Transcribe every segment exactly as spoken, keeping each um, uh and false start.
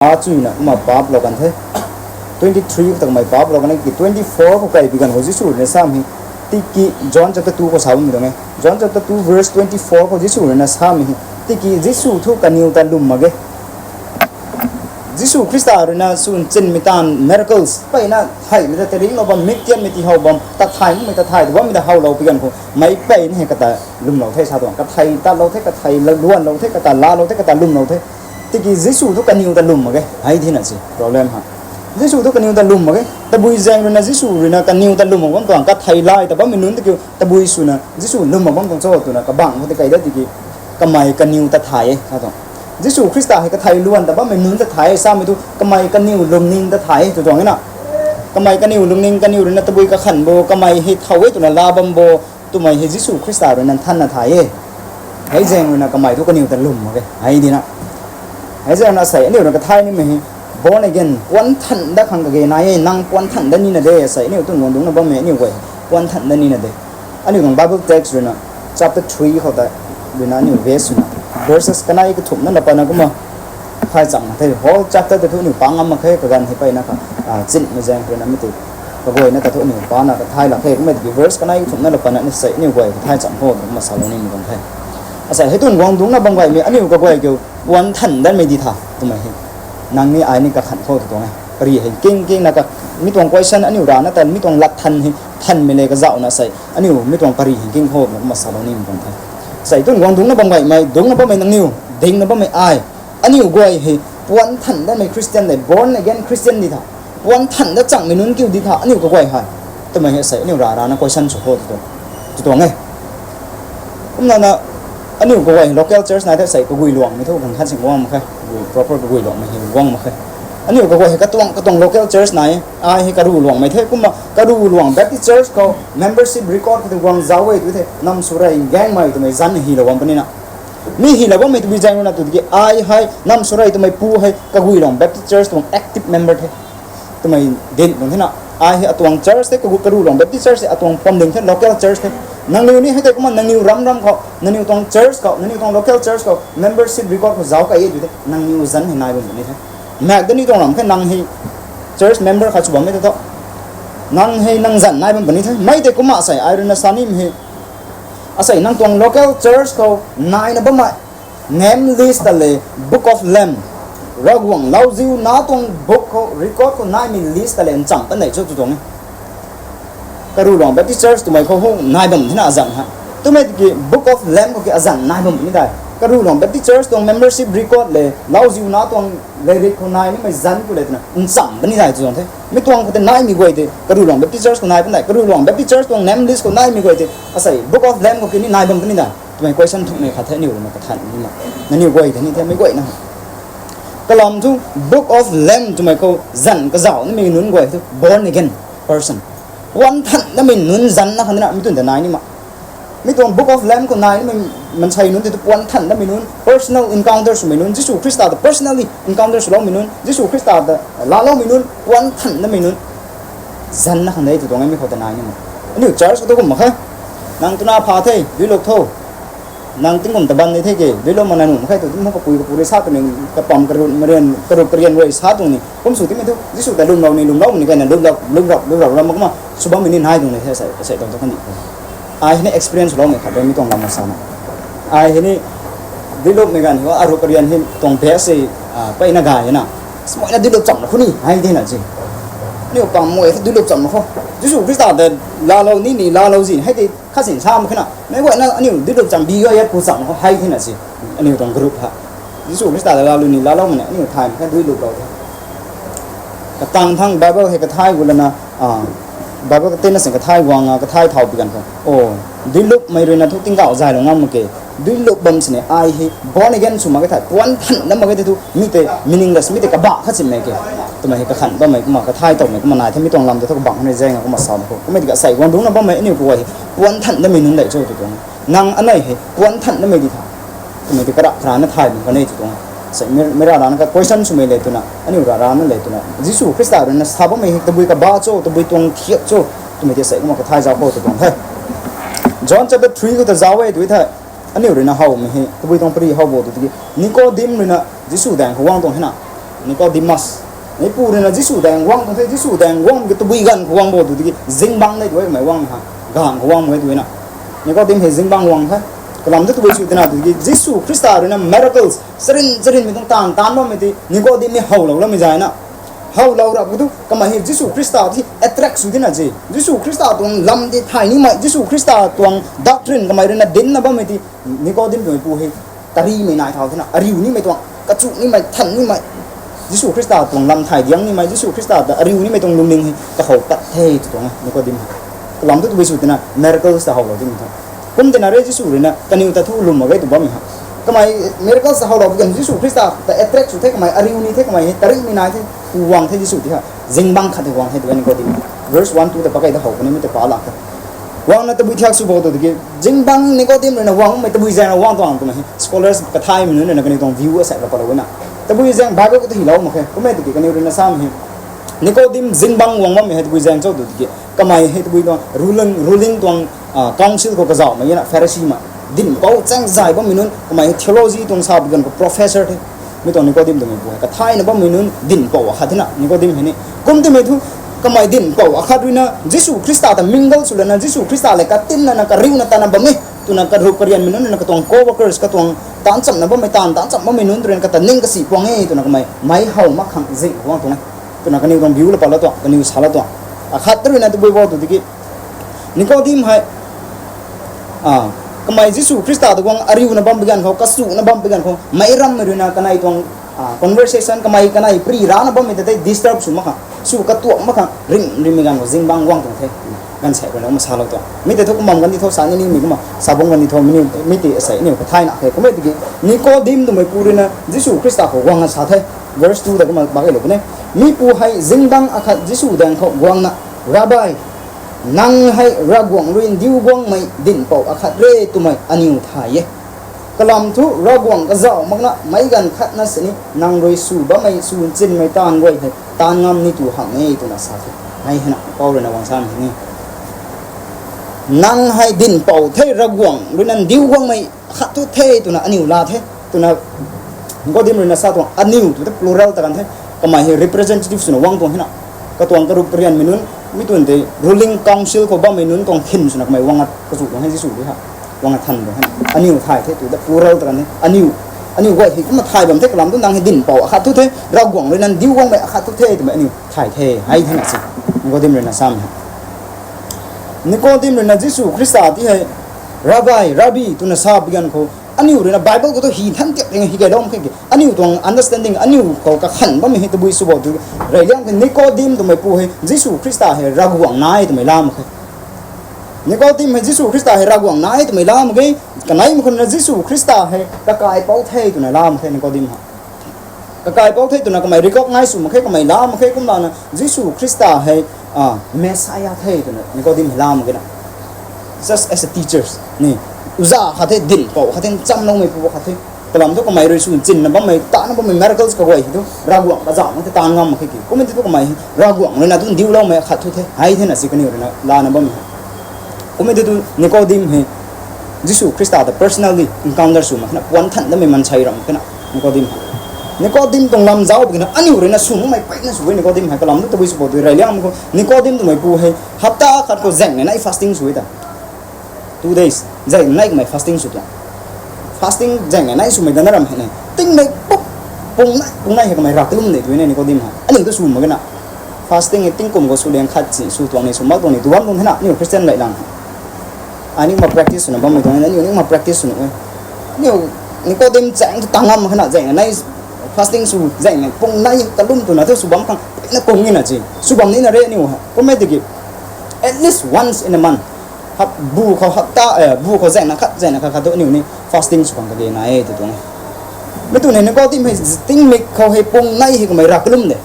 a chuina kumna paap lou kan the. Twenty three khou ta kamei paap lou kan e ki twenty four khou kaibi ganv khou Jisu rui na sam hei, tiki John chapter two khou sa bammei tuang e. John chapter two verse twenty four khou Jisu rui na sam hei, tiki Jisu thu kaniw ta lwm mak ge. Jisu Khrista rui na swn chinmei taanv miracles peyna theihmei ta taringlou bam, mik tianmei tihow bam, ta thay makmei ta thay ta bammei ta howlou pi ganv khou meic peyna hei kata lwmlou the sa tuang, kathei tatlou the, kathei luanlou the, kata laalou the, kata lwmlou the. Tiki Jisu thu kaniw ta lwm mak ge hei thina si problem ha. Jisu thu kaniw ta lwm mak ge. Tabui zaeng rui na Jisu rui na kaniw ta lwm mak bam tuang, kathei lay ta bammei nunc tiki tabui swna Jisu lwm mak bam tuang cho twna kabangc khou tei kai dat tiki kamei kaniw ta thay e sa tuang. Jisu Khrista hei kathei luan ta bammei nunc ta thay e samei thu kamei kaniw lungning ta thay e tw tuang e na. Kamei kaniw lungning, kaniw rui na tabui kakhan bo, kamei hei thow e twna laa bam bo, twmei hei Jisu Khrista rui na nthanna thay e. Hei zaeng rui na kamei thu kaniw ta lwm mak ge hei dina. Hei zaeng na sei aniu rui kathay nimei hei born again, puan than dat khang kage nai e, nang puan than dat nina de sei aniu tuang guang dungcna bammei aniu guay puan than dat nina de. Aniu tuang Bible text rui na chapter three khou ta rui na aniu verse swna, verses kanei kathumhna la patna kumna thay cham the. Whole chapter ta thu aniu pang ngam mak khe, kaganv hei peyna kha, chinmei zaeng rui na mi tei kaguayna ta thu aniu pana kathay lak khe. Kumna tiki verse kanei kathumhna la patna ni sei aniu guay kathay cham kho twna kumna salou nimei tuang the. Asei hei tuang guang dungcna bam gaymei aniu kaguay kiu puan than datmei di tha twmei hei nang ni ai ni kakhan kho tw tuang e. Pari hei king king na ka, mi tuang question aniu rana ta mi tuang lat than hei thanmei le kazauhna sei aniu mi tuang pari hei king kho twna kumna salou nimei tuang the. Sei tuang guang dungcna bam gaymei, dungcna bammei nangniw, dingna bammei ai, aniu guay hei puan than datmei Christian le, born again Christian di tha, puan than dat changmei nunc kiu di tha aniu kaguay hei twmei hei sei aniu ra rana question sw kho tw tuang e. Kumna na aniu kaguay local church nai the sei kagui luangmei thu khang khat sing guang mak khe, proper kagui luangmei hei guang mak khe. Aniu kaguay hei katuang katuang local church nai, ai hei karu luangmei the, kumna karu luang Baptist church khou membership record khou tei guang zauc e tw the, nam sw rey gaengmei twmei zanc hylou bam puni na. Mi hylou bammei tabui zaeng rui na tw tiki ai hei nam sw rey twmei pu hei kagui luang Baptist church tuang active member the twmei dinc tuang the na. Ai hei atuang church the, kagu karu luang Baptist church the, atuang pamding the, local church the. Nangniw ni hei tei kumna nangniw ram ram khou, nangniw tuang church khou, nangniw tuang local church khou membership record khou zauc kai e tw the, nangniw zanc hei nai bam puni the. Maek da ni tuang ram khe nang hei church member khat sw bammei ta thu, nang hei nang zanc nai bam puni the. Mei tei kumna sei ai rui na sa nimei hei, asei nang tuang local church khou naina bammei name list ta le, Book of Lamb, Ravguangc Lauziu Na tuang book khou record khou naimei list ta le ncham ta nei cho tw tuang e. Karu luang Baptist church twmei khou hu nai bam thina azanc hei, twmei tiki Book of Lamb khou ki azanc nai bam puni dai. Karu luang Baptist church tuang membership record le Lauziu Na tuang leirik khou nai nimei zanc khou le twna ncham puni dai tw tuang the. Mi tuang khou tei naimei guay tei karu luang Baptist church khou nai puni dai, karu luang Baptist church tuang name list khou naimei guay tei asei Book of Lamb khou ki ni nai bam puni dai twmei question thukmei khat the aniu rui na kathan ni na. Nangniw guay tei ni the mei guayna kalam thu Book of Lamb twmei khou zanc kazauh nimei nunc guay thu born again person, puan than datmei nunc zanc na khang na mi twn ta nai ni ma. Mi tuang Book of Lamb khou nai nimei mansei nunc tei thu puan than datmei nunc, personal encounter swmei nunc, Jisu Khrista ta personally encounter swloumei nunc, Jisu Khrista ta laaloumei nunc, puan than datmei nunc zanc na khang de tw tuang e mi khou ta nai ni ma. Aniu church khou tu kum mak khe, nang twna pha the duilup tho, nang tingkum ta ban ni the ke, duilup mak na nuh mak khe tw tum ho kapui kapu rui sa tw ni, kapam karut karian rui sa tw ni kum sw timei thu Jisu ta lwmlou ni lwmlou ni kayna lwmlou lwmlou lwmlou ram kumna sw bammei ni nai tuang ni the sei tuang thu kandih. Ai hei ni experience loumei khat de mi tuang lam na sana. Ai hei ni duilupmei ganv hei aruk karian hei tuang base sei peyna gay na, smoina duilup cham na khou ni hei thina si. Aniu pang mei khe duilup cham na khou, Jisu Khrista ta laalou ni ni laalou zin hei tei khat sin sa mak khe na mei guayna aniu duilup cham bi gay ya pu cham na khou hei thina si. Aniu tuang group ha Jisu Khrista ta laalou ni laaloumei na aniu thay mak khe duiluplou the. Katang thang Bible hei kathay gu lana, Bible katina sing kathay guang a kathay thau pi ganv khou, o, duilupmei rui na thu tingkauh zaylou ngam mak ke. Duilup bam sini ai hei born again sw mak ke thei, puan than dat mak ke thei thu mi tei meaningless, mi tei kabah khat simmei ke twmei hei kakhan bammei kumna kathay towmei kumna nai the mi tuang lam tei thu kabangc hei zaeng a kumna sa mak khou. Kummei tiki asei guang dungcna bammei aniu kaguay hei puan than datmei nunc dei cho tw tuang. Nang anei hei puan than datmei di tha twmei tei karap karana thaymei kanei tw tuang. Sei, mei ra rana ka question swmei le twna, aniu ra rana le twna, Jisu Khrista rui na sa bammei hei tabui kabah cho, tabui tuang thiak cho twmei tei sei kumna kathay zauc khou tw tuang the. John chapter three khou ta zauc e tw thei, aniu rui na howmei hei tabui tuang pari how bo tw tiki, Nicodemus rui na Jisu daeng khou guang tuang hei na, Nicodemus. Meipu rui na Jisu daeng guang tuang the, Jisu daeng guang ke tabui ganv khou guang bo tu tiki zingbangc nei tu e kamei guang ha, ganv khou guang e tu na. Nicodemus hei zingbangc guang the. Kalam thu tabui sw tina tu tiki Jisu Khrista rui na miracles charin charinmei tuang taanv taanc bammei ti Nicodemus hei howlou lammei zay na. Howlou rap khou thu kamei hei Jisu Khrista ti attract sw tina se. Jisu Khrista tuang lam ti thay nimei, Jisu Khrista tuang doctrine kamei rui na dincna bammei ti Nicodemus twmei pu hei tarimei nai thau thena, ariu nimei tuang, kachu nimei, than nimei, Jisu Khrista tuang lam thay diang nimei, Jisu Khrista ta ariu nimei tuang lungning hei kahow pat the tw tuang e Nicodemus. Kalam thu tabui sw tina miracles ta howlou ding tho. Kum tina re Jisu rui na kaniw ta thu lwm mak ge tw bammei ha. Kamei miracles ta howlou pu ganv Jisu Khrista ta attract sw the, kamei ariu ni the, kamei hei tarimei nai the, pu guang the Jisu ti ha. Zingbangc khat hei guang the tu e Nicodemus. Verse one, two ta pakai ta how puni mi ta pa lak the. Guangna tabui thiak sw bo tu tiki, zingbangc Nicodemus rui na guangmei tabui zaeng na guang tuang twmei hei scholars kathaymei nunc rui na kaniw tuang view asei ra palou na. Tabui zaeng Bible khou ta hylou mak khe, kum e tiki kaniw rui na samei hei Nicodemus zingbangc guang bammei hei tabui zaeng cho tu tiki, kamei hei tabui tuang ruling, ruling tuang council khou kazauhmei na Pharisimei, dinhpouc chaeng zay bammei nunc, kamei hei theology tuang sa pu ganv khou professor the. Mi tuang Nicodemus twmei pu hei kathayna bammei nunc dinhpouc akhat the na Nicodemus hei ni. Kum timei thu kamei dinhpouc akhat rui na Jisu Khrista ta mingle sw lana Jisu Khrista lev katinna na kariuna tana bam e twna karup karianmei nunc rui na katuang co-workers, katuang taanc chamna bammei, taanv taanc cham bammei nunc rui na kata ning kasi puang e twna kamei meic how mak khang zing guang tuang e twna kaniw tuang view la pat la tuang, kaniw sa la tuang. Akhat rui na tabui bo tu tiki Nicodemus hei kamei Jisu Khrista ta guang ariuna bam pu ganv khou, kasuna bam pu ganv khou meic rammei rui na kanei tuang conversation, kamei kanei pri rana bammei ta tei disturb sw mak khang, sw katuak mak khang rim rimmei ganv khou zingbangc guang tuang the. Ganv sei rui na kumna salou tuang. Mi tei thu kum bam kan di tho, sa ni nimei kumna sa bam kan di tho, mi tei asei aniw kathayna khe. Kum e tiki Nicodemus twmei pu rui na Jisu Khrista khou guangna sa the. Verse two ta kumna bak e lou puni. Mi pu hei zingbangc akhat Jisu daeng khou guangna, Rabbi, nang hei Ravguangc rui ndiu guangmei dinhpouc akhat re twmei aniw thay e. Kalam thu Ravguangc kazauh makna meic ganv khatna sini nang rui sw bammei sw nchinmei taanv guay hei taanv ngam ni tu hamh e twna sa the. Hei hei na Paul rui na guang sa ni, nang hei dinhpouc the, Ravguangc rui na ndiu guangmei khat thu the twna aniw la the twna Nicodemus rui na sa tuang. Aniw tw ta plural ta kan the. Kamei hei representative swna guang tuang hei na. Katuang karup karianmei nunc, mi tuang tei ruling council khou bammei nunc tuang khin swna kamei guang a kachu tuang hei Jisu di ha. Guang a than tuang hei na. Aniw thay the tw ta plural ta kan the. Aniw, aniw guay hei kumna thay bam the kalam thu nang hei dinhpouc akhat thu the, Ravguangc rui na ndiu guangmei akhat thu the twmei aniw thay the. Hei the na si Nicodemus rui na samei hei. Nicodemus rui na Jisu Khrista ti hei Rabbi, Rabbi twna sa pu ganv khou aniw rui na Bible khou thu hi than tiak ting hi kailou mak khe ki. Aniw tuang understanding, aniw khou kakhan bammei hei tabui sw bo tu, reyliang the Nicodemus twmei pu hei Jisu Khrista hei Ravguangc nai twmei la mak khe. Nicodemus hei Jisu Khrista hei Ravguangc nai twmei la mak ge. Kanei mak khou na Jisu Khrista hei kakaipouc the twna la mak khe Nicodemus hei. Kakaipouc the twna kamei recognize sw mak khe, kamei la mak khe. Kumlana Jisu Khrista hei Messiah the twna Nicodemus hei la mak ge na. Just as a teachers ni, uza khat the, dinhpouc khat the, nchamloumei pu khat the. Kalam thu kamei rui sw nchinna bammei, tana bammei miracles kaguay hei thu Ravguangc kazauh mak the, taanv ngam mak khe ki. Kum e tei thu kamei Ravguangc rui na tu ndiuloumei khat thu the, hei the na si kaniw rui na lana bammei hei. Kum e tei thu Nicodemus hei Jisu Khrista ta personally encounter sw mak khe na, puan than damei maansei ram khe na Nicodemus hei. Nicodemus tuang lam zauc pu khe na aniw rui na sw makmei peyna sw e Nicodemus hei. Kalam thu tabui sw bo tu, reyliang mak khou Nicodemus twmei pu hei hapta khat khou zaengnei nai fasting sw e ta. Two days zaengnei kamei fasting sw tuang. Fasting zaengnei nai swmei dana ram hei ne, tingmei puk, pung nai, pung nai hei kamei rav kalum de tu e na Nicodemus hei. Aniu tu sw mak ge na. Fasting hei tingkum khou sw liang khat si sw tuang ni, sw mak tuang ni tu bam tuang the na, aniu Christian lay lang. Ai ning ma practice swna bammei tuang e, aniu ning ma practice swna e. Aniu Nicodemus zaeng tu tang ngam khe na, zaengnei nai fasting sw, zaengnei pung nai kalum twna thu sw bam khang na kung ni na si. Sw bam ni na re aniu hei. Kummei tiki at least once in a month, hap, bu khou hapta, eh, bu khou zaengna khat, zaengna khat khat tu aniu ni fasting sw khang kage nai e tw tuang e. Mi tu ni Nicodemus hei tingmik khou hei pung nai hei kamei rav kalum de.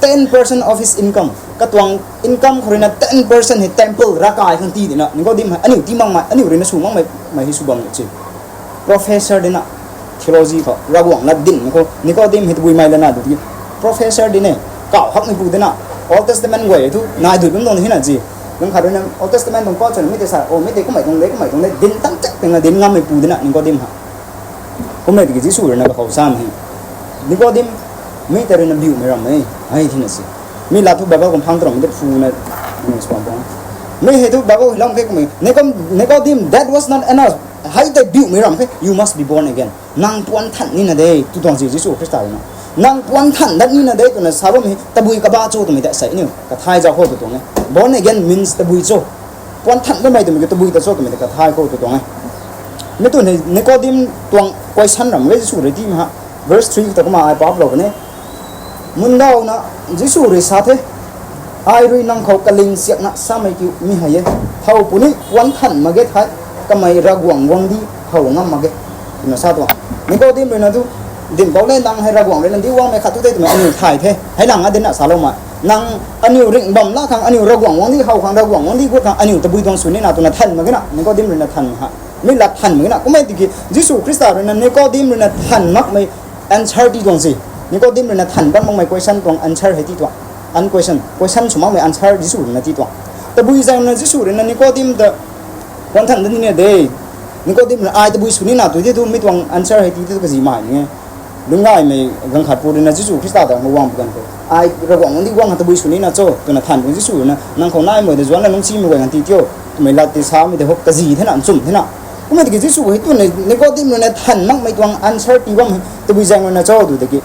Ten percent of his income. Katuang income khou rui na ten percent hei temple ravkai khang tii di na. Nicodemus hei aniu tii makmei, aniu rui na sw makmei, mei hei sw bam na si. Professor di na, theology khou Ravguangc lat dinc khou Nicodemus hei tabui mei lana du tiki professor di ne, kau hakmei pu di na, Old Testament guay thu nai dui bam tuang ni na si. Ganv khat rui na Old Testament tuang pa chwn mi tei sa, o, mi tei kummei tuang de, kummei tuang de, dinc tan chak ting na dinc ngammei pu di na Nicodemus hei. Kummei tiki Jisu rui na kakhou sam hei, Nicodemus, Mi tei rui na biumei ram e, hei thina si. Mi lat thu Bible kum phang tram de phu na, mi swan bang. Mi hei thu Bible hilam ke kami, Nicod-, Nicodemus, that was not enough. Hei tei biumei ram ke, you must be born again. Nang puan than nina de, tu tuang si Jisu Khrista rui na. Nang puan than dat nina de, twna sa bam hei, tabui kaba cho twmei ta sei niu, kathai zau khou tu tuang e. Born again means tabui cho. Puan than dat mei twmei ke tabui ta cho twmei ta kathai khou tu tuang e. Mi tu ni Nicodemus tuang question ram ge Jisu rui ti ma ha. Verse three ta kumna ai pap lou kane. Mundau na Jisu rui sa the, ai rui nang khou kaling siakna samei kiu mi hei e. Thow puni puan than mak ge thei, kamei Ravguangc guangcdic how ngam mak ge. Twna sa tuang. Nicodemus rui na tu, dinhpouc le nang hei Ravguangc rui na di guangmei khat tu the twmei aniu thay the. Hei lang a dinna saloumei. Nang aniu ringh bam la khang aniu Ravguangc guangcdic how khang Ravguangc guangcdic gut khang aniu tabui tuang sw nina twna than mak ge na. Nicodemus rui na than ha. Mi lat than mak ge na. Kummei tiki Jisu Khrista rui na Nicodemus rui na than makmei answer ti tuang si. Nicodemus rui na than bam makmei question tuang answer hei ti tuang. An question, question sw makmei answer Jisu rui na ti tuang. Tabui zaeng na Jisu rui na Nicodemus ta puan than dat nina de. Nicodemus rui na ai tabui sw nina tu di tu mi tuang answer hei ti tu kazi mai ni e. Lungcgaymei ganv khat pu rui na Jisu Khrista ta guang pu ganv khou, ai Ravguangc guangcdic guang tabui sw nina cho twna than pu Jisu rui na, nang khou nai mei de zuanc na nungsimei guay nganv ti tio, twmei lat ti samei de hou kazi thena, nchum thena. Kummei tiki Jisu hei tu ni Nicodemus rui na than makmei tuang answer ti bam hei tabui zaeng rui na cho tu tiki,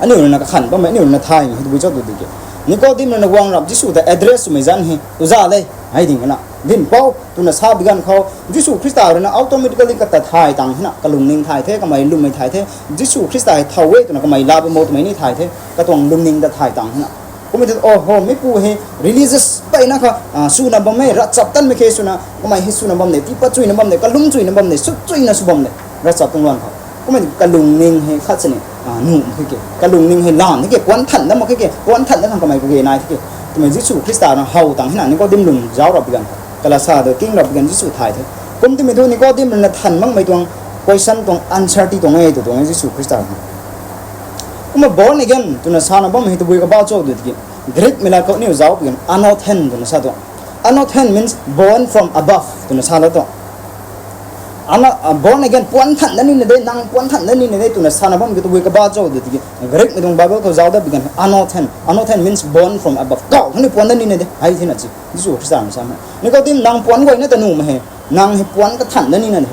aniu rui na kakhan bammei, aniu rui na thaymei hei tabui cho tu tiki, Nicodemus rui na guang rap Jisu ta address swmei zanc hei, Uza le, hei ding na, dinhpouc, twna sa bi ganv khou Jisu Khrista rui na automatically kata thay tang hena, kalungning thay the, kamei lwmmei thay the, Jisu Khrista hei thow e twna kamei la bam bo twmei ni thay the, katuang lungning ta thay tang hena. Kummei tu, oh ho, mi pu hei religious peyna kha, swna bam e, ravchaptatmei khe swna, kamei hei swna bam de, tiipat chuyna bam de, kalum chuyna bam de, sut chuyna sw bam de, ravchap tuang luan khou. Kummei kalungning hei khat sini, nuh khe ke, kalungning hei lan khe ke, puan than dat mak khe ke, puan than dat khang kamei kage nai the ke. Twmei Jisu Khrista na how tang hena Nicodemus lung zauc rap bi ganv, kalasa ta king rap bi ganv Jisu thay the. Kum timei thu Nicodemus rui na than makmei tuang question tuang answer ti tuang e tu tuang e Jisu Khrista na. Kumna born again twna sana bam hei tabui kaba cho tu tiki, Greekmei lat khou aniu zauc bi ganv anothen twna sa tuang. Anothen means born from above twna sa la tuang. Born again, puan than dat nina de, nang puan than dat nina de twna sana bam ki tabui kaba cho tu tiki, Greekmei tuang Bible khou zauc dat bi ganv anothen, anothen means born from above, kau thangc ni puan dat nina de, hei thena si Jisu Khrista na samei. Nicodemus, nang puan guayna ta nuhmei hei, nang hei puan kathan dat nina de,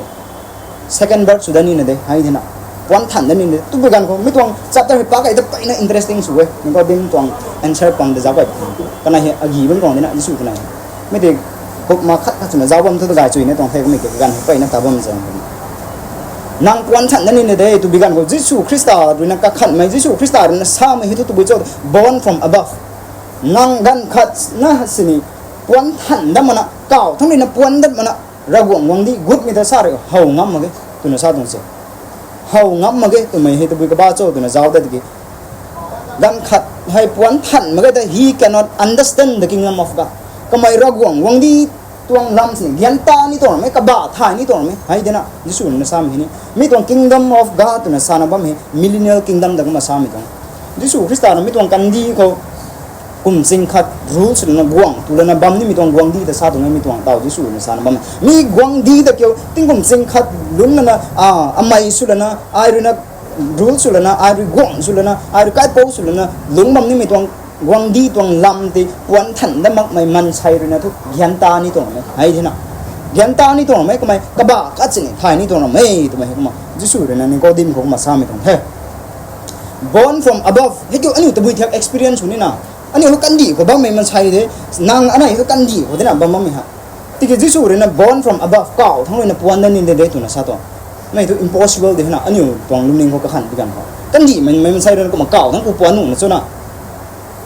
second birth sw dat nina de, hei thena, puan than dat nina de, tu bi ganv khou mi tuang chapter hei pa kei ta peyna interesting sw e, Nicodemus tuang answer pang ta zauc kei, kanei hei agi bam tuang dina Jisu kanei. Mi tei, hukma khat khat swna zauc bam thu ta gay chuina tuang the kummei ke ganv hei peyna ta bam zang. Nang puan than dat nina de tu bi ganv khou Jisu Khrista rui na kakhanhmei, Jisu Khrista rui na samei hei thu tabui cho, born from above. Nang ganv khat na sini puan than dat mana, kau thangc rui na puan dat mana, Ravguangc guangcdic gutmei ta sa rui how ngam mak ge twna sa tuang se. How ngam mak ge twmei hei tabui kaba cho twna zauc dat tiki, ganv khat hei puan than mak ge ta he cannot understand the kingdom of God. Kamei Ravguangc guangcdic tuang lam sini gyan ta ni tuang ramei, kaba thay ni tuang ramei, hei dina Jisu rui na samei hei ni. Mi tuang kingdom of God twna sana bam hei millennial kingdom ta kumna samei tuang. Jisu Khrista na mi tuang kandih khou kum ching khat rule swlana guangc twlana bam nimei tuang guangcdic ta sa tuang e, mi tuang taw Jisu rui na sana bam e. Mi guangcdic ta kiu tingkum ching khat lungc lana, amei swlana, ai rui na rule swlana, ai rui guangc swlana, ai rui kaipouc swlana lungc bam nimei tuang guangcdic tuang lam tei puan than dat makmei maansei rui na thu gyan ta ni tuang ramei, hei thena. Gyan ta ni tuang ramei kamei kaba khat sini thay ni tuang ramei twmei hei kumna Jisu rui na Nicodemus khou kumna samei tuang the. Born from above hei kiu aniu tabui thiak experience sw nina. Aniu hei kandih khou bammei maansei de, nang anei hei kandih khou dina bam bammei ha. Tiki Jisu rui na born from above, kau thangc rui na puan dat nina de twna sa tuang. Mei thu impossible de hena, aniu tuang lungning khou kakhan bi ganv khou. Kandihmei maansei rui na kumna kau thangc khou puan nuh na chuna.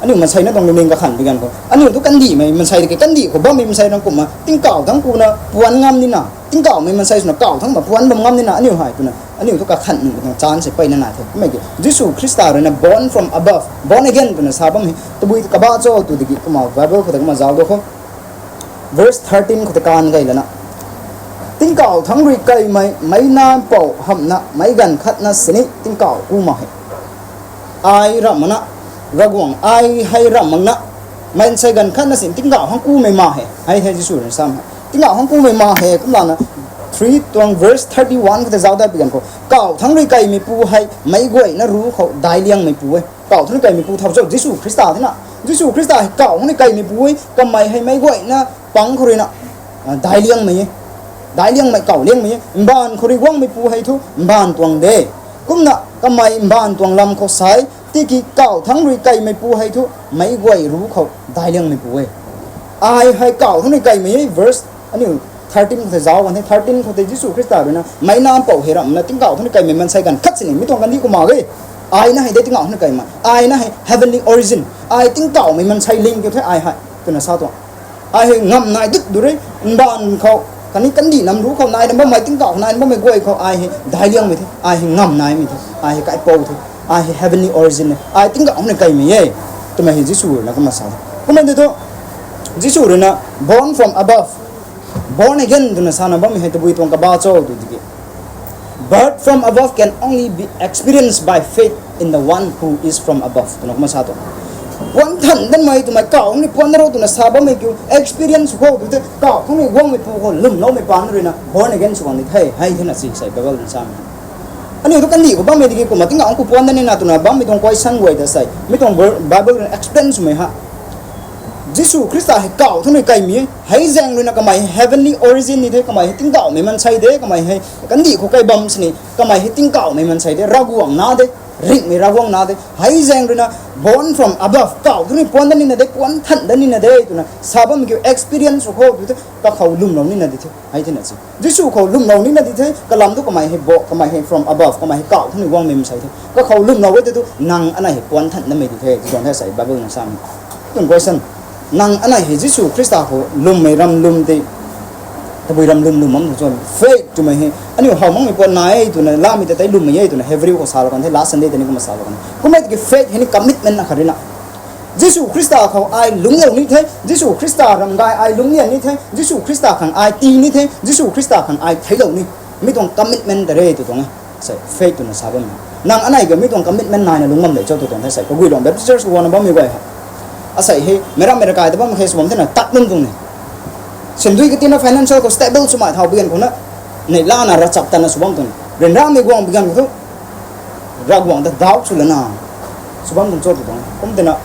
Aniu maansei na tuang lungning kakhan bi ganv khou, aniu thu kandihmei maansei de ke, kandih khou bammei maansei rui na kumna tingkauh thangc khou na puan ngam nina, tingkauhmei maansei swna kau thangc ma puan bam ngam nina aniu hei twna aniu thu kakhan nuh tuang chance hei peyna nai the. Kummei ki Jisu Khrista rui na born from above, born again twna sa bam hei tabui kaba cho tu tiki kumna Bible khou ta kumna zauc do khou. Verse thirteen khou ta kan gay lana, tingkauh thangc rui kaimei meic nac mpouh hamhna meic ganv khatna sini tingkauh ku mak he. Ai ramh makna, Ravguangc ai hei ramh makna, maansei ganv khatna sini tingkauh thangc kumei mak he, hei the Jisu rui na sam he. Tingkauh thangc kumei mak he kumlana, three tuang verse thirty-one khou ta zauc dat bi ganv khou, Kauh thangc rui kaimeipu hei meic guayna ruc khou daic liangmeipu e. Kauh thangc rui kaimeipu thau cho, Jisu Khrista thena. Jisu Khrista hei kauh thangc rui kaimeipu e, kamei hei meic guayna pang khou ruina, ah, daic liangmei e. Daic liangmei, kauh liangmei e. Mbaanv khou rui guangmeipu hei thu mbaanv tuang de. Kumna kamei mbaanv tuang lam khou sa e, tiki kauh thangc rui kaimeipu hei thu meic guay ruc khou daic liangmeipu e. Ai hei kauh thangc rui kaimei e, verse aniu thirteen khou tei zauc kan the, thirteen khou tei Jisu Khrista ruina meic nac mpouh hei ramhna tingkauh thangc rui kaimei maansei ganv khat sini mi tuang kandih kumna e. Ai na hei de tingkauh thangc rui kaimei, ai na hei heavenly origin, ai tingkauhmei maansei ling kiu the ai hei, twna sa tuang. Ai hei ngam nai dut du re, mbaanv khou, khatni kandih nam ruc khou naina bammei, tingkauh naina bammei guay khou ai hei daic liangmei the, ai hei ngam naimei the, ai hei kaipouc the, ai hei heavenly origin e, ai tingkauh thangc rui kaimei e, twmei hei Jisu ruina kumna sa the. Kumna tei thu, Jisu ruina born from above, born again twna sana bammei hei tabui tuang kaba cho tw tiki, birth from above can only be experienced by faith in the one who is from above twna kumna sa tuang. Puan than danmei twmei kauh ni puan na ro twna sa bammei kiu experience khou tu the, kauh thangc rui guangmeipu khou lwmloumei paan ruina born again sw kan di the, hei thena si sei Bible na sa. Aniu thu kandih khou bammei tiki kumna tingkauh khou puan dat nina twna bammei tuang question guay ta sei. Mi tuang Bi-, Bible ruina explain swmei ha. Jisu Khrista hei kauh thangc rui kaimei e, hei zaeng ruina kamei hei heavenly origin ni the, kamei hei tingkauhmei maansei de, kamei hei kandih khou kai bam sini, kamei hei tingkauhmei maansei de, Ravguangc na de, ringhmei Ravguangc na de, hei zaeng ruina born from above, kauh thangc rui puan dat nina de, puan than dat nina de twna sa bammei kiu experience sw khou tu the, kakhou lwmlou nina di the, hei thena si. Jisu khou lwmlou nina di the, kalam thu kamei hei bo, kamei hei from above, kamei hei kauh thangc rui guangmei maansei the. Kakhou lwmlou e tei thu nang anei hei puan than namei di the, tw tuang the sei Bible na sa. Tuang question, nang anei hei Jisu Khrista khou lwmmei ram lwm tei, tabui ram lwm lwm bam tho cho, faith twmei hei aniu how makmei puan nai e twna lamei ta tei lwmmei e twna Hebrew khou salou kan the, last Sunday tei ni kumna salou kan. Kumna tiki faith hei ni commitment akhat ruina. Jisu Khrista khou ai lungclou ni the, Jisu Khrista ramgay ai lungclian ni the, Jisu Khrista khang ai tii ni the, Jisu Khrista khang ai theiclou ni. Mi tuang commitment ta re tw tuang e. Sei faith twna sa bammei. Nang anei ka mi tuang commitment naina lungc bam de cho tw tuang the sei. Kaguay luang Baptist Church khou guangna bammei guay hei, asei hei meic rammei ravkai ta bam khe sw bam thena tat lum tuang ni. Sindui katina financial khou stable swmei thau bian khou na, neihlana ravchap tana sw bam tuang ni. Ryanramei guang bigan khou thu, Ravguangc ta doubt sw lana sw bam tuang cho tw tuang. Kum tina,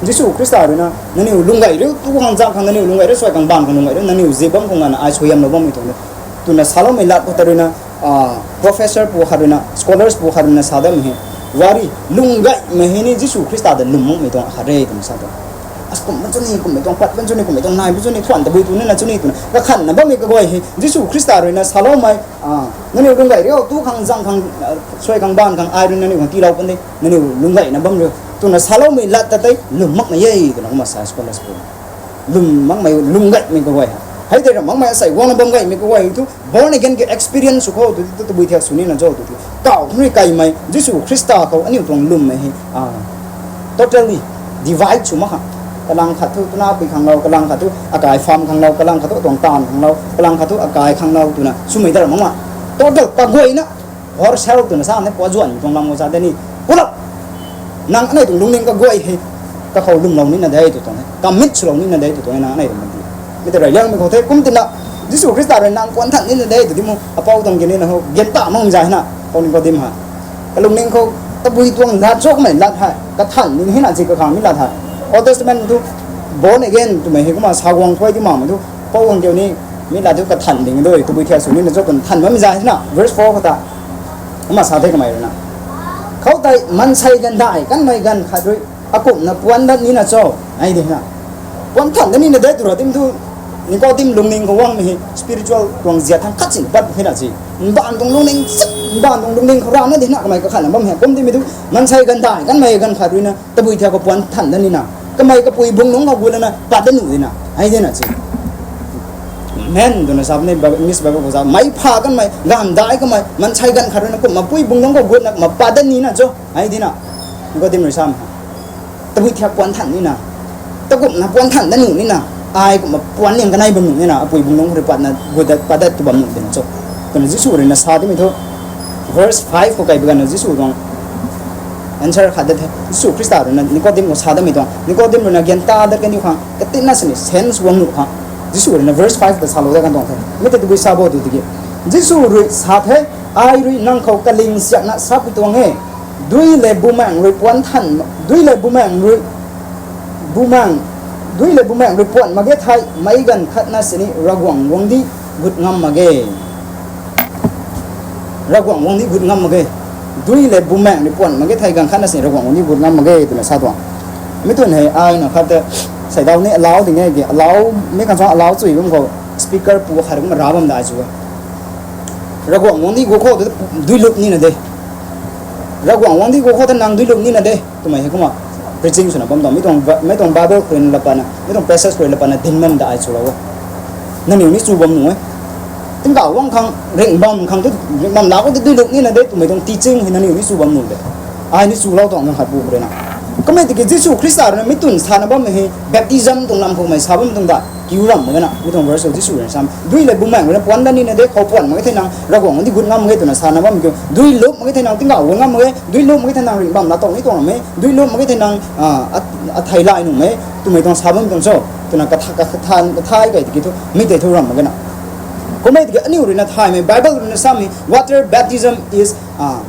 Jisu Khrista ruina nangniw lungc gay riu tu khang zang khang, nangniw lungc gay riu suai khang baanv khang lungc gay riu, nangniw zi bam khang lana ai suaihiamlou bammei tuang de, twna saloumei lat khou ta ruina, professor pu khat ruina, scholars pu khat ruina sa dammei hei, wari lungc gaymei hei ni Jisu Khrista ta lwm makmei tuang akhat re twna sa tuang. As kum ma chu ni, kummei tuang pat ban chu ni, kummei tuang nai ban chu ni, khwan tabui tu nina chu ni twna kakhanna bammei kaguay hei Jisu Khrista ruina saloumei, nangniw lungc gay riu tu khang zang khang, suai khang baanv khang ai ruina nangniw khang tiilou pan de, nangniw lungc gayna bam riu twna saloumei lat ta tei lwm makmei e twna kumna sa scholars pu. Lwm makmei, lungc gaymei kaguay hei. Hei tei ram makmei asei guangna bam gaymei kaguay thu born again ki experience sw khou tu, tu, tabui thiak sw nina cho tu, tu. Kauh thangc rui kaimei Jisu Khrista khou aniu tuang lwmmei hei, totally divide sw mak khang. Kalang khat thu twna pui khanglou, kalang khat thu akai farm khanglou, kalang khat thu atuang taanv khanglou, kalang khat thu akai khanglou twna swmei dar makmei. Total kaguayna wholesale twna sa ne, puazuanmei tuang lam khou sa de ni. Pulap nang anei tuang lungning kaguay hei kakhou lwmlou nina de tw tuang e, commit swlou nina de tw tuang e nang anei tuang lungning. Mi ta reyliangmei khou the kum tina, Jisu Khrista rui nang puan than nina de tw di mu, apou tuang ki nina ho, gan ta mang zay na, pou Nicodemus hei. Kalungning khou tabui tuang lat cho kamei lat hei kathan ni hina chi kakhang mi lat hei. Old Testament thu born again twmei hei kumna sa guang thuay di makmei thu, pou guang kiu ni, mi lat thu kathan ding dui, tabui thiak sw nina cho twna than bammei zay na, verse four khou ta. Kumna sa the kamei ruina, khoutei maansei ganv daih kanmei ganv khat rui akumhna puan dat nina cho, ai di na. Puan than dat nina de tw ra tim thu, Nicodemus lungning khou guangmei hei spiritual tuang ziat thangc khat sin pat hei na si. Mbaanv tuang lungning, mbaanv tuang lungning khou rana di na kamei kakhanna bam hei kum timei thu, maansei ganv daih kanmei ganv khat ruina tabui thiak khou puan than dat nina, kamei kapui bung nungc khou gut lana pat dat nuh di na, ai di na si. Men twna sa ni, English Bible khou sa, mei pha kanmei, ganv daih kanmei maansei ganv khat ruina kumna pui bung nungc khou gutna kumna pat dat nina cho, ai di na. Nicodemus rui sa, tabui thiak puan than nina, takumhna puan than dat nuh nina, ai kumna puan niang kanei bam nuh nina, apui bung nungc khou rui patna gut dat, pat dat tu bam nuh dina cho, twna Jisu ruina sa timei thu, verse five khou kai bi ganna Jisu tuang answer khat dat the. Jisu Khrista ruina Nicodemus khou sa datmei tuang, Nicodemus ruina gan ta dat kaniw khang katina sini sense guang nuh khang, Jisu ruina verse five ta salou dat kan tuang the. Mi tei tabui sa bo tu tiki, Jisu rui sa the, Ai rui nang khou kaling siakna sapui tuang e. Dui le bumaeng rui puan than, dui le bumaeng rui, bumaeng, dui le bumaeng rui puan mak ge thei, meic ganv khatna sini Ravguangc guangcdic gut ngam mak ge. Ravguangc guangcdic gut ngam mak ge. Dui le bumaeng rui puan mak ge thei ganv khatna sini Ravguangc guangcdic gut ngam mak ge twna sa tuang. Mi twn hei ai na khat te, seidau ni alau ding e ki, alau, mi khang suang alau chui bam khou, speaker pu khat kum ra bam dai chu e. Ravguangc guangcdic gut khou te dui lup nina de. Ravguangc guangcdic gut khou te nang dui lup nina de twmei hei kumna preaching swna bam tuang. Mi tuang, mi tuang Bible khou rui la patna, mi tuang passage khou rui la patna dinc bam dai chulou e. Nangniw ni chu bam nuh e. Tingkauh guang khang, ringh bam khang tu, ringh bam lak khou te dui lup nina de twmei tuang teaching hei nangniw ni chu bam nuh de. Ai ni chulou tuang nang khat pu khou rui na. Kumna tiki Jisu Khrista rui na mi twn sana bammei hei baptism tuang lam khoumei sa bam tuang da. Kiu ram mak ge na, mi tuang verse khou Jisu rui na sam. Dui le bumaeng rui na puan dat nina de, khou puan mak ge thei nang Ravguangc guangcdic gut ngam mak ge twna sana bammei kiu. Dui lup mak ge thei nang tingkauh guang ngam mak ge, dui lup mak ge thei nang ringh bam lak tuang ni tuang ram e, dui lup mak ge thei nang, ah, a, athei lai nuh e, twmei tuang sa bam tuang cho. Twna katha-, katha-, kathai kai tiki thu, mi tei thu ram mak ge na. Kumna tiki aniu rui na thaymei, Bible rui na samei, water baptism is, ah,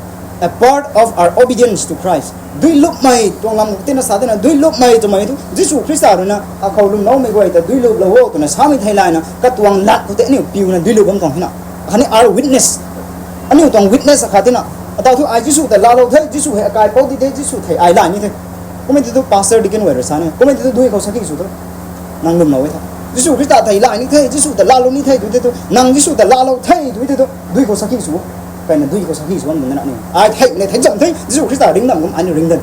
a part of our obedience to Christ. Dui lupmei tuang lam khou tina sa tina, dui lupmei twmei thu Jisu Khrista rui na akhou lwmloumei guay ta dui luplou o twna samei thei layna katuang lat khou tei aniu piuna dui lup bam tuang hina. Khatni our witness. Aniu tuang witness akhat tina. Atau thu ai Jisu ta laalou the, Jisu hei akaipouc di the, Jisu thei ai lay ni the. Kumna ti thu pastor, deacon guay rui sa ni. Kumna ti thu dui khou sakhi sw thu. Nang lwmlou e the. Jisu Khrista thei lay ni the, Jisu ta laalou ni the, tu the tu. Nang Jisu ta laalou the, tu the tu. Dui khou sakhi sw. Kaina dui khou sakhi sw bam dun na ni. Ai theimei thei zam the, Jisu Khrista ringdam kum ai ni ringdan.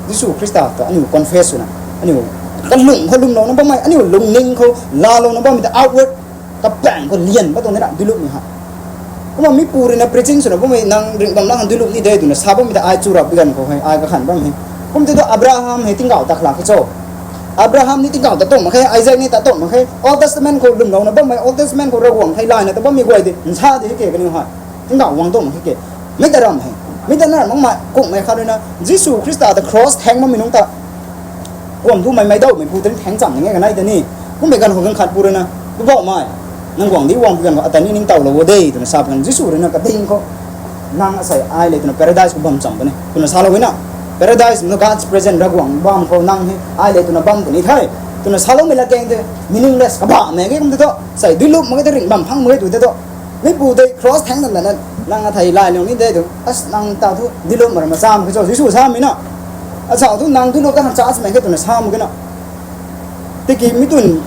Jisu Khrista ta aniu confess swna. Aniu kalung khou lwmlouna bammei, aniu lungning khou laalouna bammei ta outward kapaeng khou lian pat tuang de na dui lupmei ha. Kumna mi pu rui na preaching swna bammei nang ringh bam lak khang dui lup ni de twna sa bammei ta ai chu rap bi ganv khou hei, ai kakhan bam hei. Kum ti thu Abraham hei tingkauh ta khalak khe cho. Abraham ni tingkauh ta tuang mak khe, Isaac ni ta tuang mak khe, Old Testament khou lwmlouna bammei, Old Testament khou Ravguangc thei layna ta bammei guay de, nsa de ke kaniw hei. Tingkauh guang tuang mak khe ke. Mi ta ram hei. Mi ta na ram makmei, kungmei khat rui na, Jisu Khrista ta cross thaeng bammei nungc ta. Kuam tumei meic dawmei pu ta ni thaeng cham ni nge kanei ta ni. Kummei ganv khou ganv khat pu rui na, Poubauhmei, nang guangcdic guang pu ganv khou ata ni ningtowlou o de, twna sa pu ganv Jisu rui na kading khou, nang asei ai le twna paradise khou bam cham puni, twna salou e na. Paradise na God's presence, Ravguangc bam khou nang hei ai le twna bam puni the, twna saloumei lat keng tei meaningless kabamei ge kum tei thu, sei dui lup mak ge tei ringh bam phang mak ge tu tei thu. Mi pu tei cross thaeng tan tan na, nang athei lay nung ni de tu, as nang ta thu dui lup mak ra macham khe cho, Jisu samei na. Asau thu nang dui lup ta khang church mei khe twna sa mak ge na. Tiki mi twn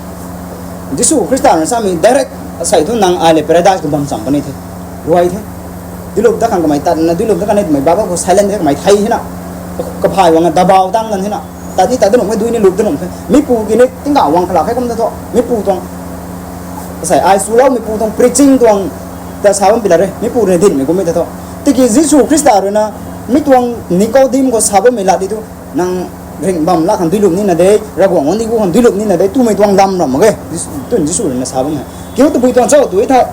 Jisu Khrista na samei direct asei thu nang ai le paradise khou bam cham puni the. Ruai the. Dui lup ta khang kamei tat na, dui lup ta khang ni twmei Bible khou silent the kamei thei hina. Kaphay guang na dabau tang nan hina. Tat ni tat da nung khe, dui ni lup da nung khe. Mi pu ki ni tingkauh guang khalak khe kum ta thu. Mi pu tuang, asei ai swloumei pu tuang preaching tuang ta sa bam pi la re. Mi pu rui na dinhmei kummei ta thu. Tiki Jisu Khrista rui na mi tuang Nicodemus khou sa bammei lat di thu. Nang ringh bam lak khang dui lup nina de, Ravguangc guangcdic gut khang dui lup nina de, twmei tuang lam ram mak ge. Jisu, twn Jisu rui na sa bam hei. Kiu tabui tuang cho tu e tha.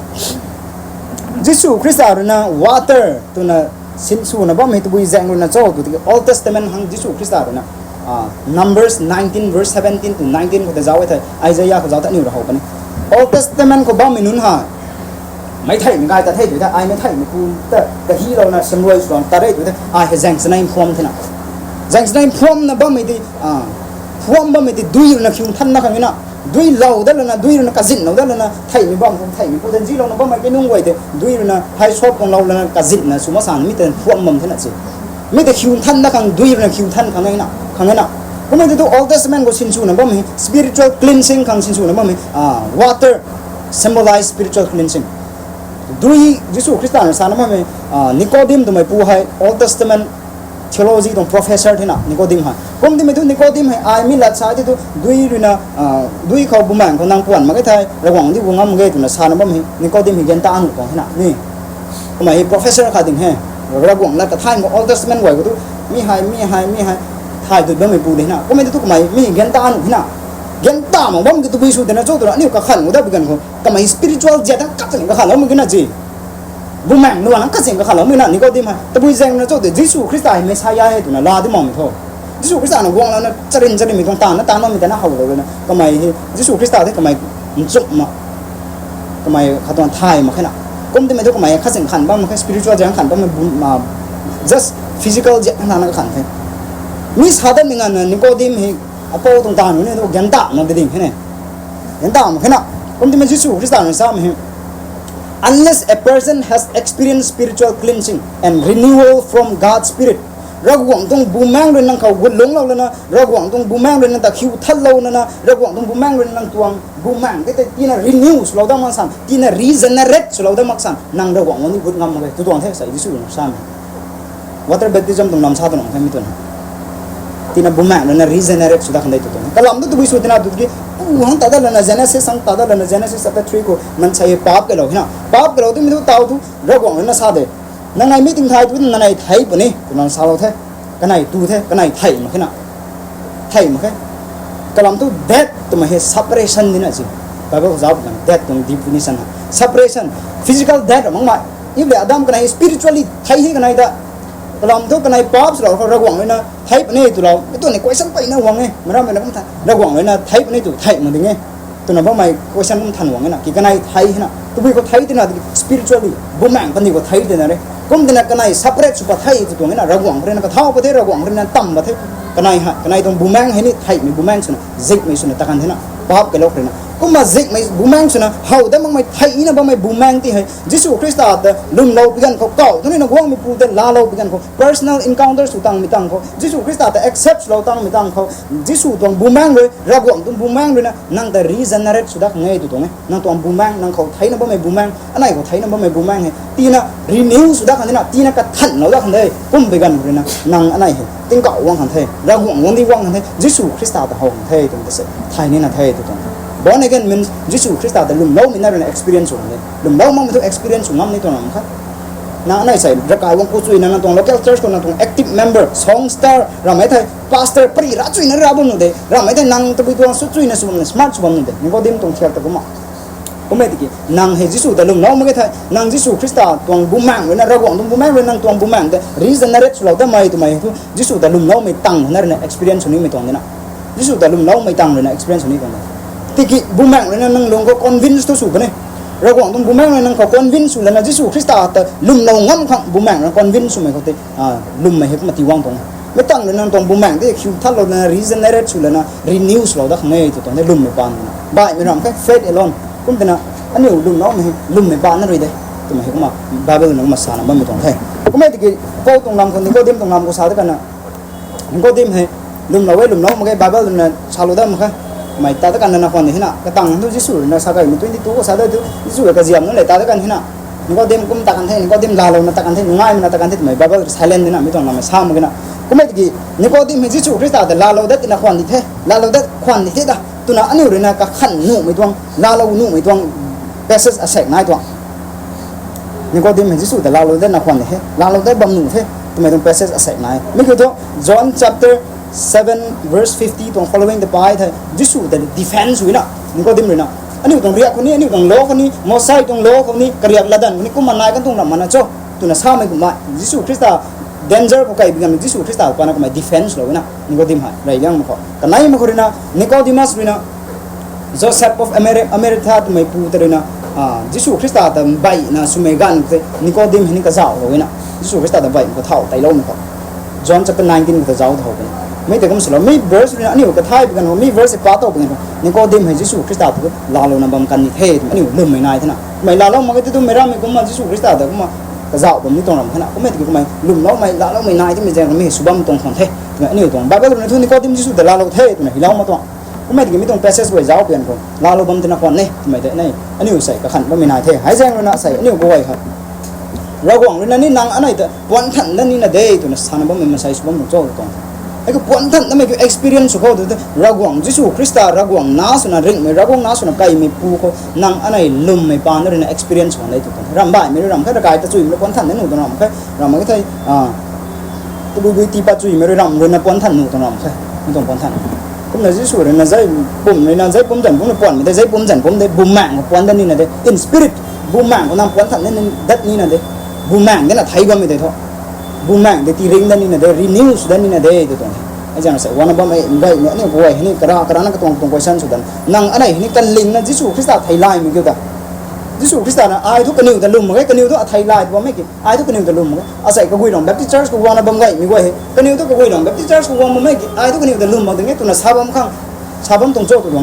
Jisu Khrista rui na water twna sinswna bammei tabui zaeng rui na cho tu tiki Old Testament khang Jisu Khrista rui na, ah, Numbers nineteen verse seventeen to nineteen khou ta zauc e thei, Isaiah khou zauc ta aniu rui how puni. Old Testament khou bammei nunc ha. Meic theimei gay ta the tu the, ai meic theimei pu ta, kahilouna, simrui swlouna, ta re tu the, ai hei zaeng chanei phuam thena. Zaeng chanei phuamna bammei ti, ah, phuam bammei ti dui rui na khiu thanna khang e na. Dui lou dat lana, dui rui na kazinlou dat lana, theimei bam khang theimei pu ta zilouna bammei kei nunc guay tei, dui rui na hei sop khang lou lana kazinna sw masan mi ta phuam bam thena se. Mi ta khiu thanna khang, dui rui na khiu than khang e na, khang e na. Kummei tu Old Testament khou sinswna bammei, spiritual cleansing khang sinswna bammei, ah, water symbolize spiritual cleansing. Dui, Jisu Khrista na sana bammei, ah, Nicodemus twmei pu hei Old Testament theology tuang professor thena Nicodemus hei. Kum timei thu Nicodemus hei ai mi lat sa ti thu dui rui na, ah, dui khou bumaeng khou nang puan mak ge thei, Ravguangc guangcdic gut ngam mak ge twna sana bam hei Nicodemus hei gan ta nuh tuang hena ni. Kamei hei professor khat ding he. Ravguangc lat kathay khou Old Testament guay khou tu mi hei, mi hei, mi hei thay dut bammei pu de hena. Kummei tu kamei mi gan ta nuh hena. Gan ta mak bam ki tabui sw de na cho twna aniu kakhan u da bi ganv khou. Kamei spiritual ziat tang kachang kakhanlou mak ge na ji. Bumaeng luan nang kachang kakhanlou mak ge na Nicodemus hei. Tabui zaeng na cho de Jisu Khrista hei Messiah hei twna laa di makmei tho. Jisu Khrista na guang lana charin charinmei tuang taanv na taanv bammei ta na howlou na. Kamei hei Jisu Khrista tei kamei nchumh ma. Kamei khat tuang thay mak khe na. Kum timei thu kamei khat sing khan bam mak khe, spiritual ziak khan bam mak, just physical ziak khan na khan the. Mi sa dat mi nganvna Nicodemus hei apou tuang taanv ni tu ganta mak de ding khe ne. Ganta mak khe na. Kum timei Jisu Khrista na samei hei, unless a person has experienced spiritual cleansing and renewal from God's Spirit, Ravguangc tuang Bumaengc rui nang khou gutlungclou lana, Ravguangc tuang Bumaengc rui nang ta khiu thatlou lana, Ravguangc tuang Bumaengc rui nang tuang Bumaengc tei tei tina renew swlou dat mak san, tina regenerate swlou dat mak san, nang Ravguangc guang ni gut ngam mak e, tu tuang the sa Jisu na samei. Water baptism tuang lam sa tuang the mi tuang. Tina Bumaengc rui na regenerate sw dat khan de tu tuang. Kalam tu tabui sw tina tu ki, u hang ta dat lana Genesis, hang ta dat lana Genesis chapter three khou, mansei paap kalou hina. Paap kalou tu mi tu taw tu, Ravguangc rui na sa de. Nang nei mi ting thei tu, nang nei thei puni, tu nang salou the. Kanei tu the, kanei thei mak khe na. Thei mak khe. Kalam tu death twmei hei separation dina si. Bible khou zauc kan death tuang definition ha. Separation, physical death ram makmei. If le Adam kanei spiritually thei hei kanei ta. Kalam thu kanei paap swlou khou Ravguangc rui na thei puni twlou. Mi tuang ni question peyna guang e. Meic rammei na kum tha. Ravguangc rui na thei puni tu thei mak ding e. Twna bammei question kum than guang e na. Ki kanei thei hei na. Tabui khou thei tina spiritually. Bumaengc kandih khou thei tina re. Kum tina kanei separate sw pat thei tu tuang e na. Ravguangc rui na kathau pat the, Ravguangc rui na tam pat the. Kanei hei, kanei tuang Bumaengc hei ni theimei Bumaengc swna, zikmei swna ta kan the na. Paap kalou rui na. Kumna zikmei Bumaengc swna, how dat makmei theina bammei Bumaengc ti hei. Jisu Khrista ta lwmlou pi ganv khou kaw tu ni na guangmei pu tei laalou pi ganv khou personal encounter sw tangmei tang khou, Jisu Khrista ta accept swlou tangmei tang khou, Jisu tuang Bumaengc rui, Ravguangc tuang Bumaengc rui na nang ta regenerate sw dat khang e tu tuang e. Nang tuang Bumaengc, nang khou theina bammei Bumaengc, anei khou theina bammei Bumaengc hei tina renew sw dat khang de na, tina kathanlou dat khang de. Kum pi ganv rui na nang anei hei tingkauh guang khang the, Ravguangc guang di guang khang the, Jisu Khrista ta how khang the twmei ta se thay nina the tu tuang. Born again means Jisu Khrista ta lwmloumei na rui na experience sw khang de. Lwmlou makmei thu experience sw ngam ni tuang ram kha. Nang anei sei ravkai guang ku chuina nang tuang local church khou nang tuang active member, songster, ramhmei thei pastor pari ra chuina ra bam nu de. Ramhmei thei nang tabui tuang sw chuina sw bam, smart sw bam nu de. Nicodemus tuang thiak ta kumna. Kummei tiki nang hei Jisu ta lwmlou mak ge thei, nang Jisu Khrista tuang Bumaengc rui na, Ravguangc tuang Bumaengc rui nang tuang Bumaengc ta regenerate swlou datmei twmei thu Jisu ta lwmloumei tang na rui na experience sw nimei tuang de na. Jisu ta lwmloumei tang rui na experience sw ni tuang de. Tiki Bumaengc rui na nang lung khou convince thu sw puni. Ravguangc tuang Bumaengc rui nang khou convince sw lana Jisu Khrista ta lwmlou ngam khang Bumaengc rui convince swmei khou tei lwmmei hei kumna ti guang tuang e. Mi tang rui nang tuang Bumaengc tei khiu thatlou lana regenerate sw lana renew swlou dat khang e tu tuang de lwmmei paan na. Baihmei ram khe faith alone. Kum tina aniu lwmloumei hei lwmmei paan na rui de. Twmei hei kumna Bible na kumna sana bammei tuang the. Kummei tiki Paul tuang lam khou Nicodemus tuang lam khou sa de kana. Nicodemus hei lwmlou e, lwmlou mak ge, Bible rui na salou dat mak khe. Mei ta dat kan na khwan de hina, katang thu Jisu rui na sa kaimei twenty two khou sa dat thu Jisu kaziam nu le ta dat kan hina. Nicodemus kum ta kan the, Nicodemus laalouna ta kan the, ngaimei na ta kan the twmei Bible silent dina mi tuang lam sa mak ge na. Kummei tiki Nicodemus hei Jisu Khrista ta laalou dat tina khwan di the, laalou dat khwan di the ta. Twna aniu rui na kakhan nuhmei tuang, laalou nuhmei tuang passage asaekc nai tuang. Nicodemus hei Jisu ta laalou dat na khwan de he, laalou dat bam nuh the twmei tuang passage asaekc nai. Mi kiu thu John chapter seven verse fifty tuang following ta pai the, Jisu ta defense sw na, Nicodemus rui na. Aniu tuang riak khou ni, aniu tuang law khou ni, Mosai tuang law khou ni, kariak latdanv khou ni kumna nai kan tuang ram mana cho twna samei kumna Jisu Khrista danger khou kai bi ganv Jisu Khrista pana kumna defense lou na Nicodemus hei rey liang mak khou. Kanei mak khou rui na Nicodemus rui na Joseph of Amari-, Arimathea twmei pu ta rui na Jisu Khrista ta baihna swmei ganv tei Nicodemus hei ni kazauhlou na. Jisu Khrista ta baihna khou thau teiloumei khou. John chapter nineteen khou ta zauc thau puni. Mei tei kum swlou, mi verse rui na aniu kathay bi ganv khou, mi verse pa tow bi ganv khou Nicodemus hei Jisu Khrista ta laalouna bam kan ni the twmei aniu lwmmei nai the na. Mei laalou mak ge ti tu mei rammei kumna Jisu Khrista ta kumna kazauh bam ni tuang ram the na. Kummei tiki kummei lwmloumei, laaloumei nai timei zaeng mi hei sw bam tuang khwan the twmei aniu tuang Bible rui na thu Nicodemus Jisu ta laalou the twna hilou mak tuang. Kummei tiki mi tuang passage guay zauc pian khou laalou bam tina khwan e twmei tei nei aniu sei kakhan bammei nai the. Hei zaeng rui na sei aniu guay kha Ravguangc rui na ni nang anei ta puan than dat nina de twna sana bammei mansei sw bam tuang cho tuang. Hei khou puan than datmei khou experience sw khou tu te Ravguangc Jisu Khrista Ravguangc na swna ringhmei, Ravguangc na swna kaimei pu khou nang anei lwmmei paan rui na experience sw kan de tu tuang. Ramhbaihmei rui ramh khe, ravkai ta chuimei rui puan than dat nuh tuang ramh khe, ramh mak ge thei tabui bui tii pat chuimei rui ramh rui na puan than nuh tuang ramh khe, mi tuang puan than. Kumna Jisu rui na zei pum rui na zei pumzan pum na puanmei de, zei pumzan pum de, Bumaengc khou puan dat nina de, in spirit, Bumaengc khou nang puan than dat nina de, Bumaengc de na thei bammei de thu. Bumaengc de tiring dat nina de, renew sw dat nina de tu tuang. Hei zaeng sei wana bammei gaymei aniu guay hei ni kara kara na katuang tuang question sw dan. Nang anei hei ni kanlingna Jisu Khrista theilaymei kiu ta Jisu Khrista na ai thu kaniw ta lwm mak ge, kaniw thu athei lay bam e ki, ai thu kaniw ta lwm mak ge. Asei Kaguilong Baptist Church khou guangna bam gaymei guay hei, kaniw thu Kaguilong Baptist Church khou guang bam e ki, ai thu kaniw ta lwm mak ding e twna sa bam khang, sa bam tuang cho tw tuang.